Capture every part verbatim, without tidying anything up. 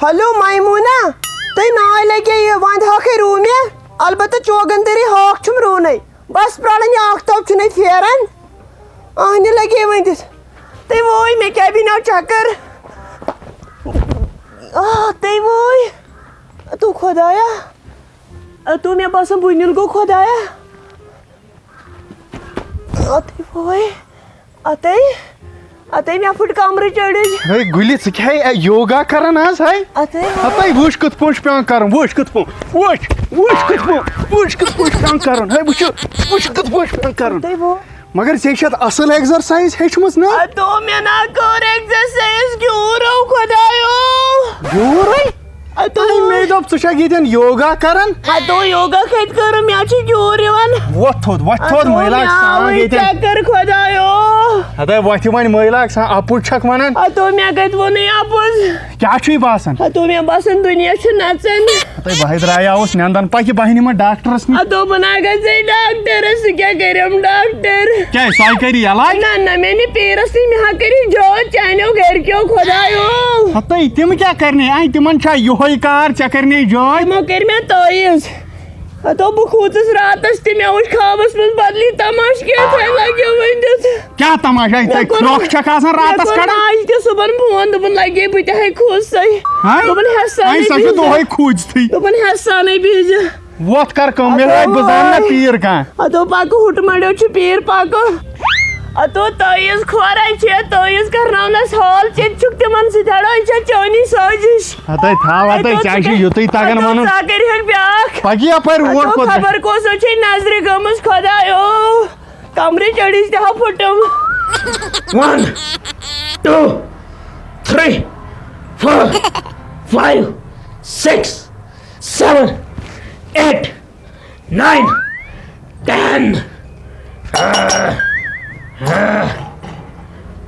Hello میموٗنا، تُہۍ ناے لگے یہِ ونٛدٕ ہاکھے روٗ مےٚ؟ البتہ چوگن دٔری ہاکھ چھُم روٗنَے۔ بس پرٛاران یہِ آختاب چھُنَے پھیران۔ اہنہِ لگے ؤنٛدِتھ۔ تُہۍ وٲے مےٚ کیٛاہ بِنیو چکر۔ آہ، تُہۍ وٲے۔ تو خدایا۔ تو مےٚ باسان بُنیُل گوٚو خدایا۔ اتے ووے، اتے، اتے مےٚ پھٕٹ کمرٕچ أڑٕج۔ ہے گُلہِ، ژٕ کیٛاہ ہے یوگا کران آز ہے؟ اتے ووے۔ ہتے وٕچھ کِتھ پٲٹھۍ چھُ پٮ۪وان کرُن، وٕچھ کِتھ پٲٹھۍ، وٕچھ، وٕچھ کِتھ پٲٹھۍ، وٕچھ کِتھ پٲٹھۍ چھُ پٮ۪وان کرُن، ہے وٕچھ، وٕچھ کِتھ پٲٹھۍ چھُ پٮ۪وان کرُن۔ اتے ووے۔ مگر ژےٚ چھَتھ اصل exercise ہیٚچھمٕژ نا؟ اتو مےٚ نا کٔر exercise، گیوٗرو خۄدایو۔ گیوٗرے؟ اتو۔ اے، مےٚ دوٚپ، ژٕ چھکھ ییٚتٮ۪ن یوگا کران؟ اتو یوگا کتہِ کٔرٕم؟ مےٚ چھُ گیوٗر یِوان۔ وۄتھ تھوٚد، وۄتھ تھوٚد، اتو مٲلۍ مےٚ اکھ سان آوٕے ییٚتٮ۪ن۔ چکر خۄدایو۔ ہتے وۄتھ یہِ وۄنۍ مٲلۍ اکھ سان، اَپُز چھکھ ونان۔ اتو مےٚ کتہِ ووٚنُے اَپُز؟ کیٛاہ چھُے باسان؟ اتو مےٚ باسان دُنیا چھُ نژان۔ ہتے بہٕ ہے درٛایاوُس نٮ۪نٛدن، پکہِ بہٕ نِمہٕ ڈاکٹرس نِش۔ اتو بہٕ نا گژھے ڈاکٹرس، سُہ کیٛاہ کٔرِم ڈاکٹر؟ کیٛازِ، سۄے کری علاج؟ نہ، نہ، مےٚ نہٕ پیرس نِش، مےٚ ہا کٔرِو جٲژ چانیو گرِکیو خۄدایو۔ ہتے، تِم کیٛاہ کرنے؟ اے، تِمن چھا یُہوے کار، ژےٚ کرنے جٲژ؟ تِمو کٔرۍ مےٚ تعویٖذ۔ ہتو بہٕ کھوٗژٕس راتس تہِ، مےٚ وٕچھ خوابس منٛز بدلی تماشہٕ کینٛہہ تھٲے لگیو ؤنِتھ۔ کیٛاہ تماشہٕ؟ اے، مےٚ ژےٚ کوٚر، کھرٛۄکھ چھکھ آسان مےٚ راتس کوٚر کڑان؟ ماجہِ تہِ صُبحن فون، دوٚپُن لگے بہٕ تہِ ہے کھوٗژسے۔ ہاں؟ دوٚپُن ہٮ۪س سا اے، نَے سۄ چھِ بِہزِ۔ دۄہے کھوٗژتھٕے۔ دوٚپُن ہٮ۪س سا نَے بِہزِ۔ وۄتھ کر کٲم، ییٚلہِ وۄتھ بہٕ زانہٕ نا پیٖر کانٛہہ۔ اتو پکہٕ ہُٹہٕ مڑیو چھُ پیٖر پکہٕ۔ اتو تٲیٖز کھورے چھِ، تٲیٖز کرناونس حال ژےٚ تہِ چھُکھ تِمن سۭتۍ ہڑٲے چھےٚ چٲنی سٲزِش۔ ہتے تھاو ہتے، اتو ژےٚ چھُ یُتُے تگان اتو ونُن۔ ژٕ کر ہیٚکھ بیٛاکھ۔ پکہِ یپٲرۍ روڈ اتو کوٚت؟ خبر کۄس چھے نظرِ گٔمٕژ خۄدایو۔ کمرٕچ أڑِج تہِ ہا پھُٹم۔ One, two, three, four, five, six, seven, eight, nine, ten.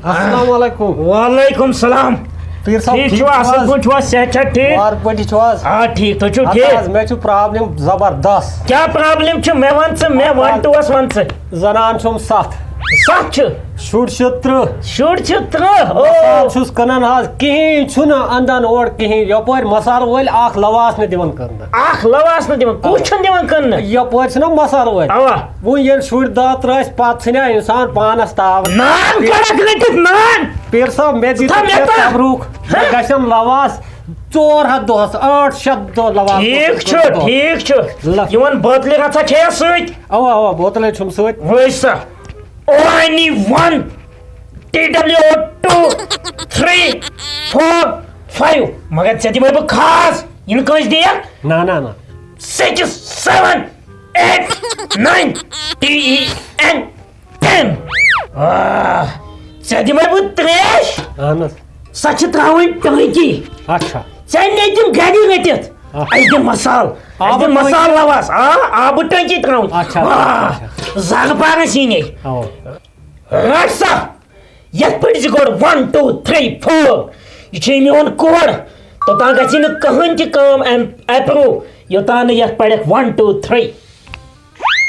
السلام علیکم۔ وعلیکم السلام۔ پیٖر صٲب، ٹھیٖک ٹھیٖک چھِوا؟ چھِو اَصٕل حظ؟ پٲٹھۍ چھِوا؟ صحت چھا ٹھیٖک؟ وارٕ پٲٹھۍ چھِو حظ؟ آ، ٹھیٖک۔ تُہۍ چھِو اَدٕ ٹھیٖک؟ حظ، مےٚ چھُ problem زبردست۔ کیٛاہ problem چھِ؟ مےٚ وَن ژٕ، مےٚ وَن ٹُوَس وَن ژٕ۔ زنان چھُم ستھ۔ ستھ چھِ؟ شُرۍ چھِ ترٕٛہ۔ شُرۍ چھِ ترٕٛہ؟ او۔ مکان چھُس کٕنان حظ، کِہیٖنۍ چھُنہٕ اَندَن اورٕ کِہیٖنۍ۔ یَپٲرۍ مصالہٕ وٲلۍ اَکھ لَواس نہٕ دِوان کٕننہٕ۔ اَکھ لَواس نہٕ دِوان؟ کُس چھُنہٕ دِوان کٕننہٕ؟ یَپٲرۍ چھِنہ مصالہٕ وٲلۍ۔ اَوا۔ وۄنۍ ییٚلہِ شُرۍ دَہ ترٛٲسۍ، پَتہٕ ژھٕنیا اِنسان پانَس تاو۔ نان کَڑَکھ رٔٹِتھ، نان۔ پیٖر صٲب، مےٚ دِتُو ژٕ تھاو مےٚ کیٚنٛہہ تام۔ صبرُک۔ ہہ؟ مےٚ گژھن لَواس ژور ہَتھ دۄہَس، ٲٹھ شیٚتھ دۄہ لَواس۔ ٹھیٖک چھُ، ٹھیٖک چھُ۔ لَ- یِمَن بٲتلہِ رَژھا چھےٚ سۭتۍ؟ اَوا، اَوا، بوتلَے چھُم سۭتۍ۔ وٕچھ سا، O N E one, T W O two, three, four, five۔ مگر ژےٚ دِمَے بہٕ خاص، یِنہٕ کٲنٛسہِ دِیَکھ۔ نہ، نہ، نہ۔ Six, seven, eight, nine, T E N, ten۔ آہ، ژےٚ دِمَے بہٕ ترٛیش۔ اَہَن حظ۔ سۄ چھِ ترٛاوٕنۍ ٹٲنٛکی۔ اچھا۔ ژےٚ نَے دِم گَرِ رٔٹِتھ۔ اچھا۔ اَسہِ دِم مصالہٕ۔ اَسہِ آبہٕ دِم ٹٲنٛکی۔ مصالہٕ لَواس۔ آ، آبہٕ ٹٲنٛکی ترٛاوٕنۍ۔ اچھا، آ، اچھا۔ زَنٛگہٕ پانَس یی نے۔ اَوا۔ رَٹ سا۔ یَتھ پٲٹھۍ زِ گۄڈٕ one, two, three, four۔ یہِ چھُے میون کوڈ۔ توٚتام گژھی نہٕ کٕہٕنۍ تہِ کٲم اَمہِ approve، یوٚتام نہٕ یَتھ پَرَکھ one, two, three۔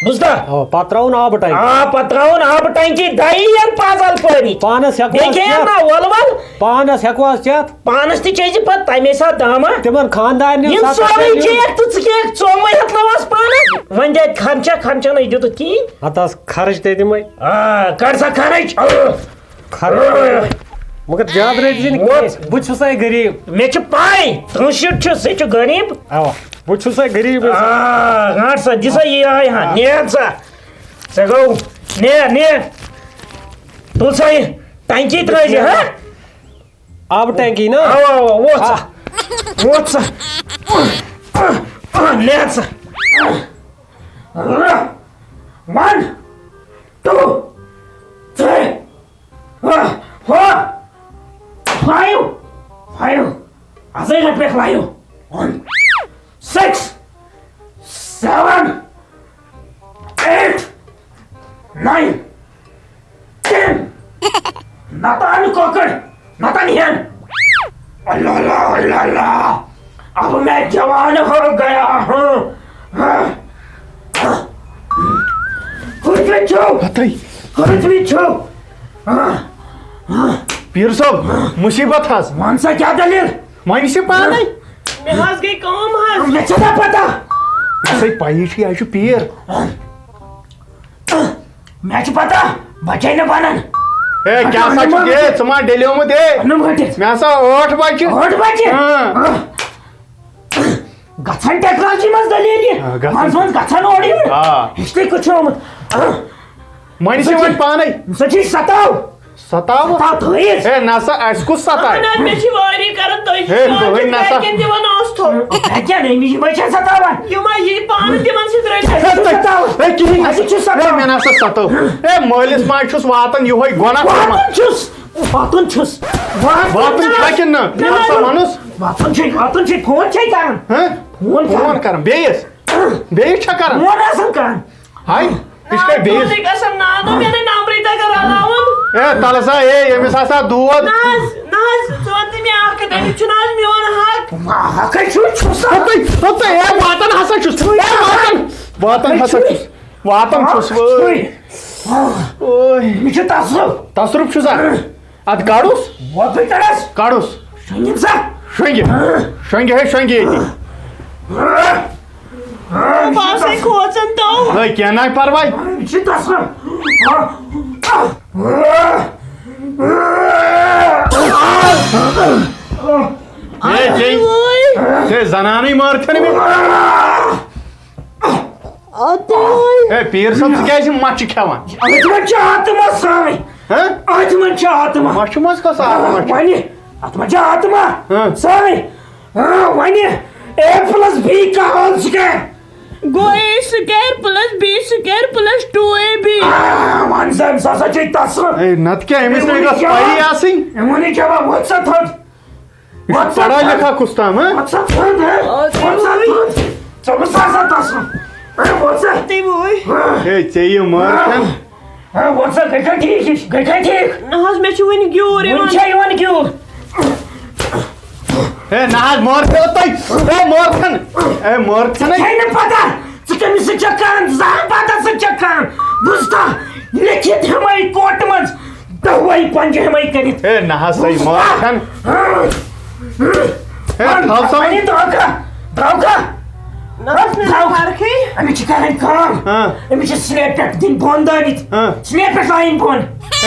بوٗزتھا؟ آ، پَتہٕ ترٛاوُن آبہٕ ٹانٛکہِ۔ آ، پَتہٕ ترٛاوُن آبہٕ ٹانٛکی دَہی یَن پازَل پٲری۔ پانَس ہٮ۪کو بیٚیہِ حظ کھیٚیَن چٮ۪تھ؟ نا وَلہٕ وَلہٕ۔ پانَس ہٮ۪کو حظ چٮ۪تھ؟ پانَس تہِ چیٚیہِ زِ پَتہٕ تَمے ساتہٕ دامہ۔ تِمَن خانٛدارنٮ۪ن یِم سۄ سورُے کَتہِ چیٚیَکھ تہٕ ژٕ کھیٚیَکھ ژوٚمٕے ہَتھ لَواس پانَس۔ وۄنۍ دِ خرچہ، خرچہ نَے دیُتُتھ کِہیٖنۍ۔ ہَتہٕ حظ خرٕچ تہِ دِمَے۔ آ، کَڑ سا خرٕچ۔ آ۔ خرٕچ۔ مگر زیادٕ رٔٹۍ زِ نہٕ کینٛہہ۔ وۄتھ۔ بہٕ تہِ چھُسَے غریٖب۔ مےٚ چھِ پَے، ترٕٛہ شیٖتھ چھُ، سُہ چھُ غریٖب۔ اَوا، بہٕ تہِ چھُسَے غریٖب۔ آ، رَٹ سا، دِ سا یہِ آے ہا، آ۔ نیر سا۔ ژےٚ گوٚو، نیر، نیر۔ تُل سا یہِ ٹنٛکی ترٛٲوزِ، ہا؟ آبہٕ ٹنٛکی نا؟ اَوا، اَوا، وۄتھ سا۔ آ۔ وۄتھ سا۔ نیر سا۔ One, two, three. آ، ہو۔ Five, five۔ اَزَے رَٹہِ مےٚ five۔ One, six, seven, eight, nine, ten۔ نَتہٕ اَنہٕ کۄکٕر، نَتہٕ اَنہٕ ہٮ۪ن۔ اللہ، اللہ، اللہ، اللہ۔ اب میں جوان ہو گیا ہوں۔ کُس چھُ؟ ہَتٕے۔ کُس چھُ؟ پیٖر صٲب، مُصیٖبت حظ۔ وَن سا، کیٛاہ دٔلیٖل؟ وۄنۍ چھِ پانے۔ مےٚ حظ گٔے کٲم حظ۔ مےٚ چھےٚ نا پتہ۔ ژےٚ پَیی چھِ، یہِ حظ چھُ پیٖر۔ مےٚ چھِ پتہ، بچے نہٕ بنان۔ ہے، کیٛاہ سا چھُکھ، ہے، ژٕ ما ڈیلیومُت، ہے؟ پنُن گھٹِس۔ مےٚ ہسا ٲٹھ بچہِ۔ ٲٹھ بچہِ؟ اۭں۔ گژھان ٹیکنالوجی منٛز دٔلیٖل یہِ۔ آ، گژھان۔ منٛزٕ منٛزٕ گژھان اورٕ یورٕ۔ آ۔ ہسٹری کُس چھُ آمُت؟ آ۔ وۄنۍ چھِ وۄنۍ پانے۔ ژٕ چھُے ستاو۔ ستاو؟ ستاو تھٲیِس۔ ہے، نہ سا، اَسہِ کُس ستایہِ؟ اہن حظ، مےٚ چھِ وٲری کران، تُہۍ چھِو ہے، نہ تُہۍ نہ سا۔ گرِکٮ۪ن دِوان اوس تھوٚو۔ ہے، کیٛاہ نٔمی چھِ بچن ستاوان؟ یِم ہا یی پانہٕ تِمن سۭتۍ رٔلِتھ۔ ہے، تُہۍ، ہے، کِہیٖنۍ نہ۔ اَسہِ چھُ ستاوان۔ ہے، مےٚ نہ سا ستٲو۔ ہے، مٲلِس ماجہِ چھُس واتان یِہوٚے گۄناہ کوٚرمُت۔ واتان چھُس۔ واتُن چھُس۔ واتُن چھا کِنہٕ نہ؟ نہ، نہ، نہ۔ وَنُس۔ واتُن چھُے، واتُن چھُے، فون چھے کران۔ ہہ؟ فون کران۔ فون کران۔ بیٚیِس؟ بیٚیِس چھا کران؟ فون آسان کران۔ ہاے، یہِ چھِ کَتہِ بیٚیِس؟ تُہۍ گژھن نانو مےٚ نہٕ نمبرٕے تَگان رلاوُن۔ اے، تَلہٕ سا، اے، ییٚمِس ہسا دود۔ نہ حظ، نہ حظ، ژٕ وَن تہٕ مےٚ اَکھ کَتھ، أمِس چھُنہٕ حظ میون حق؟ حقٕے چھُ، چھُس نا۔ ہَتٕے، ہَتٕے، اے، واتان ہسا چھُس۔ اے، واتان، واتان ہسا چھُس۔ واتان چھُس وٲے۔ چھُے۔ اوے۔ مےٚ چھُ تصرُف۔ تصرُف چھُ سا؟ اَدٕ کَڑُس۔ وۄتھ بہٕ کَڑَس۔ کَڑُس۔ شۄنٛگِن سا۔ شۄنٛگہِ۔ شۄنٛگہِ ہے شۄنٛگہِ ییٚتی۔ بہٕ آسَے کھوژان تو۔ ہے، کینٛہہ نہ پَرواے۔ مےٚ چھُ تصرُف۔ ہے، ژےٚ، ژےٚ زنانٕے مٲرتھن مےٚ۔ اَدٕ وۄنۍ۔ ہے، پیٖر صٲب، ژٕ کیٛازِ مَچھِ کھٮ۪وان؟ أتھۍ منٛز چھِ آتما سٲنۍ۔ ہہ؟ أتھۍ منٛز چھِ آتما۔ مَچھِ منٛز کۄس آتما چھِ؟ وَنہِ، اَتھ منٛز چھِ آتما ہہ۔ سٲنۍ۔ ہہ، وَنہِ، A plus B کا whole square۔ گوٚو A square plus B square plus two A B۔ آ، وَن سا، أمِس ہسا چھِ تصرُف۔ ہے، نَتہٕ کیٛاہ، أمِس نے گٔژھ پَیی آسٕنۍ۔ یِمَن یہِ جواب، وۄتھ سا تھوٚد۔ یہِ چھُ پڑھا لکھا کُس تام، ہہ؟ وۄتھ سا تھوٚد، ہہ؟ وۄتھ سا تھوٚد۔ ژٕ مہٕ سا سا تَس کُن۔ ہے، وۄتھ سا۔ تٔمۍ وٕے۔ ہے، ژےٚ یہِ مٲر کھٮ۪ن۔ ہے، وۄتھ سا، گٔے کھا ٹھیٖک ہِش؟ گٔے کھا ٹھیٖک؟ نہ حظ، مےٚ چھُ وٕنہِ گیوٗر وٕنہِ یِوان۔ چھا یِوان گیوٗر؟ ہے، نہ حظ، مٲر کھٮ۪ن توٚتام۔ ہے، مٲر کھٮ۪ن۔ ہے، مٲر کھٮ۪ن۔ چھے نہٕ پتہ، ژٕ کٔمِس سۭتۍ چھَکھ کران؟ زانٛہہ پتہ سۭتۍ چھَکھ کران؟ بوٗزتھا؟ لیکھِتھ ہٮ۪مَے کوٹہٕ منٛز۔ دَہ وَے پنٛجہِ ہٮ۪مَے کٔرِتھ۔ ہے، نہ حظ، سا یہِ مٲر کھٮ۪ن۔ ہے، تھاو سا وۄنۍ۔ وۄنۍ درٛاو کھا؟ درٛاو کھا؟ نہ حظ، مےٚ چھِ فرقٕے۔ أمِس چھِ کَرٕنۍ کٲم۔ ہاں۔ أمِس چھِ سلیب پٮ۪ٹھ دِنۍ بۄن دٲرِتھ۔ ہاں۔ سلیب پٮ۪ٹھ لایِنۍ بۄن۔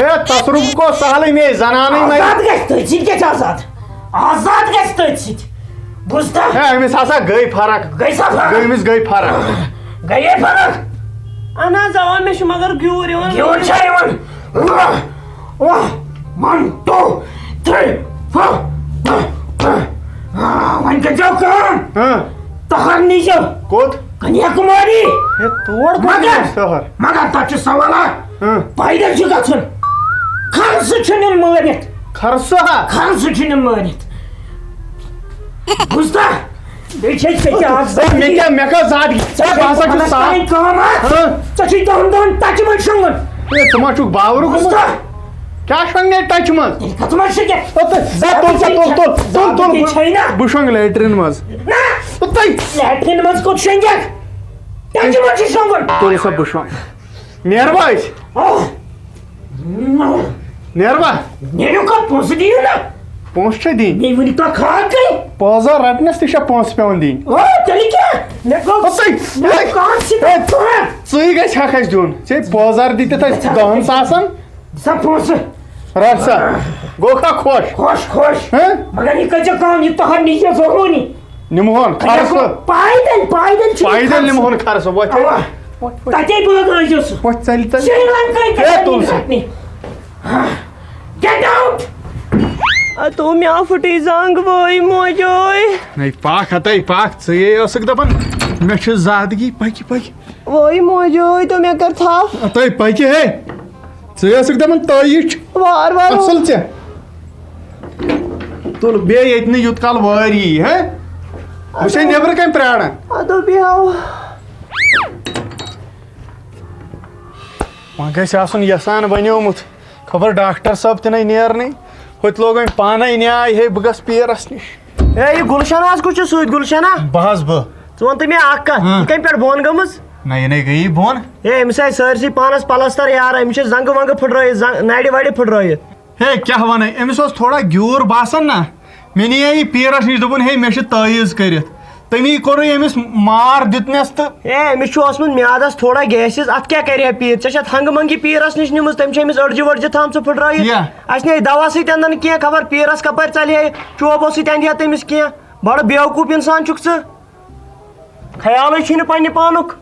ہے، تصرُف گوٚو سہلٕے مے، زنانٕے مَرِ۔ آزاد گژھِ تٔتھۍ سۭتۍ، کیٛاہ چھِ آزاد؟ آزاد گژھِ تٔتھۍ سۭتۍ۔ بوٗزتھا؟ ہے، أمِس ہسا گٔے فرق۔ گٔے سا فرق؟ گٔے، أمِس گٔے فرق۔ گٔیے فرق؟ اہن حظ، اوا، مےٚ چھُ مگر گیوٗر یِوان۔ گیوٗر چھا یِوان؟ واہ، واہ، one, two, three, four۔ آ، وۄنۍ کٔرۍزیو کٲم۔ ہاں۔ تہر نیٖزیو۔ کوٚت؟ کنیاکُماری۔ ہے، تور کوٚت مگر، نیٖز تہر؟ مگر تَتھ چھُ سوال اکھ۔ ہاں۔ پیدل چھُ گژھُن۔ خرسہٕ چھُ نیُن مٲرِتھ۔ خرسہٕ ہا؟ خرسہٕ چھُ نیُن مٲرِتھ۔ بوٗزتھا؟ بیٚیہِ چھے ژےٚ تہِ اکھ ہے، مےٚ کیٛاہ، مےٚ کَتھ زادگی؟ ہے، بہٕ ہسا چھُس پانَس صاف۔ کَرٕنۍ کٲم اکھ۔ ہاں۔ ژےٚ چھُے دَہَن دۄہَن ٹَچہِ منٛز شۄنٛگُن۔ ہے، ژٕ ما چھُکھ باورٕ گوٚمُت؟ بوٗزتھا؟ کیٛاہ شۄنٛگنے ٹَچہِ منٛز؟ تیٚلہِ کَتھ منٛز چھُ کیٛاہ؟ ہے، تہٕ زِ تُل سا، تُل، تُل، تُل، تُل۔ زادگی چھے نا؟ بہٕ شۄنٛگہٕ لیٹرِن منٛز۔ نہ۔ تُل تُہۍ۔ لیٹرِن منٛز کوٚت شۄنٛگکھ؟ ٹَچہِ منٛز چھُ شۄنٛگُن۔ تُل سا، بہٕ شۄنٛگہٕ۔ نیروا أسۍ؟ آہ۔ نیروا؟ نیرِو کَتھ، پونٛسہٕ دِیِو نا۔ پونٛسہٕ چھا دِنۍ؟ بیٚیہِ ؤنِو تۄہہِ کھاد کٔہۍ؟ پٲزار رَٹنَس تہِ چھا پونٛسہٕ پٮ۪وان دِنۍ؟ آ، تیٚلہِ کیٛاہ؟ مےٚ گوٚو، ہَتٕے، مےٚ گوٚو کَتھ سۭتۍ ہے، ژٕ، ژٕے گژھِ ہَکھ اَسہِ دیُن۔ ژےٚ پٲزار دِتِتھ اَسہِ دَہَن ساسَن۔ سا پونٛسہٕ۔ رَٹ سا۔ گوٚو کھا خۄش؟ خۄش، خۄش۔ ہہ؟ مگر یہِ کٔرۍزیو کٲم، یہِ تۄہَر نیٖزیو ضروٗری۔ نِمہون خرچہٕ۔ پایدل، پایدل چھُ پایدل خرچہٕ۔ نِمہون خرچہٕ، وۄتھ۔ اوا۔ وۄتھ، وۄتھ۔ تَتے بٲگۍ ٲسۍزیو سُہ۔ وۄتھ، ژَلہِ تَتہِ۔ سری لنکاہٕے ہے، تُل سا۔ Get out! اَتو مےٚ پھٕٹٕے زنٛگ، وٲے موجوے۔ ہے، پَکھ ہَتَے، پَکھ۔ ژٕے ٲسٕکھ دَپان، مےٚ چھِ زادگی، پَکہِ، پَکہِ۔ وٲے موجوے، تو مےٚ کٔر تھپھ۔ تۄہہِ پَکہِ ہے۔ ژٕ ٲسٕکھ دَپان تۄہہِ چھُ وار وار۔ اَصٕل ژےٚ۔ تُل بیٚیہِ ییٚتہِ نہٕ یوٗت کال وٲرۍ یی، ہہ؟ بہٕ چھُسے نیٚبرٕ کَنۍ پرٛاران۔ اَدٕ بیٚہو۔ وۄنۍ گژھِ آسُن یَسان بَنیومُت۔ خبر ڈاکٹر صٲب تہِ نَے نیرنٕے۔ ہُتہِ لوگ وۄنۍ پانَے نیاے، ہے، بہٕ گژھٕ پیٖرَس نِش۔ ہے، یہِ گُلشن حظ کُس چھُ سۭتۍ؟ گُلشنہ؟ بہٕ حظ بہٕ۔ ژٕ وَن تہٕ مےٚ اَکھ کَتھ، ہاں۔ یہِ کَمہِ پٮ۪ٹھ بۄن گٔمٕژ؟ نہ، یہِ نَے گٔیی بۄن۔ ہے، أمِس آے سٲرسٕے پانَس پلستر یارٕ، أمِس چھِ زنٛگہٕ ونٛگہٕ پھٕٹرٲیِتھ، زنٛگ-، نَرِ وَرِ پھٕٹرٲیِتھ۔ ہے، کیٛاہ وَنَے؟ أمِس اوس تھوڑا گیوٗر باسان نہ، مےٚ نِیے یہِ پیٖرس نِش، دوٚپُن، "ہے، مےٚ چھِ تٲویٖز کٔرِتھ۔" تٔمی کوٚرُے أمِس مار دیُتنس تہٕ اے، أمِس چھُ اوسمُت میادس تھوڑا گیسِز، اتھ کیٛاہ کرِ ہا پیٖر؟ ژےٚ چھَتھ ہنٛگہٕ منٛگہِ پیٖرس نِش نِمٕژ، تٔمۍ چھِ أمِس أڈجہِ ؤڈجہِ تھامژٕ پھٕٹرٲیِتھ۔ یا۔ اَسہِ نے دوا سۭتۍ اندان کینٛہہ، خبر پیٖرس کپٲرۍ ژلہِ ہے، چوبو سۭتۍ اندِ ہا تٔمِس کینٛہہ۔ بڑٕ بیوقوٗف انسان چھُکھ ژٕ، خیالٕے چھُے نہٕ پننہِ پانُک۔